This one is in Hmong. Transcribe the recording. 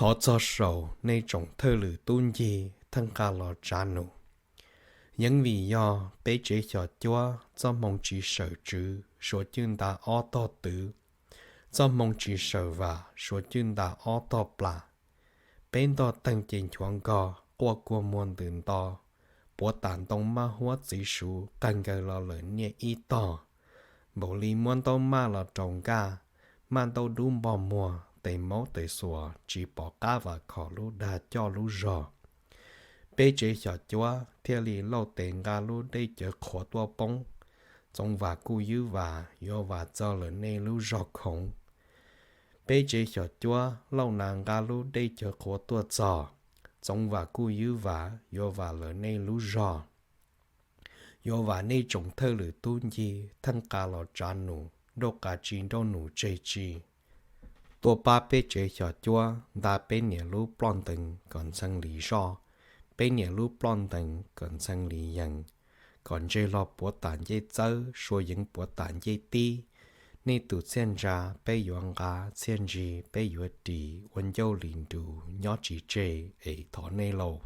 Thov txog saum nej tsoom thawj lwm tub ncig theej nqa los tsav num. Yeeb vim yog peb tsev xyom cuab txoj hmoo tsis sawm tswv suav cwj nta ob tog twv, txoj hmoo tsis sawm vam suav cwj nta ob tog plam. Peb ntog teeg ces nchuav nkog quaj kua muag ntws nto, puav tam ntoo maj huab txiv suv qag nkaws los lawm niaj ib tog. Npaum li muab ntaub maj los rau nkaj, maj ntaub dub npog muag tes maub tes xuas tsis pom qab vam khom lub dag coj lub zog. Peb tsev xyom cuab thiaj li lauj tes nqa lub dej cawv qhuav tuaj poob. Txoov vam kuj ywb vam yuav vam txog lawm nej lub zog khoov. Peb tsev xyom cuab lauj nas nqa lub dej cawv qhuav tuaj txog. Txoov vam kuj ywb vam yuav vam lawm nej lub zog. Yuav vam nej tsoom thawj lwm tub ncig theej nqa los tsav num, nrauj qas tsi nrauj num tseg tsi. Tuaj pab peb tsev xyom cuab nta peb niam lub ploj ntees kom ntxhee li zoj, peb niam lub ploj ntees kom ntxhee li yees, kom ntseg los puav tam ncej txawb suav yeev puav tam ncej tib. Nej tus txhiaj ntsa peb yuav nqa, txhiaj ntsig peb yuav ris, ua ncauj li nrus nyob tsis tseg es thov nej lauj.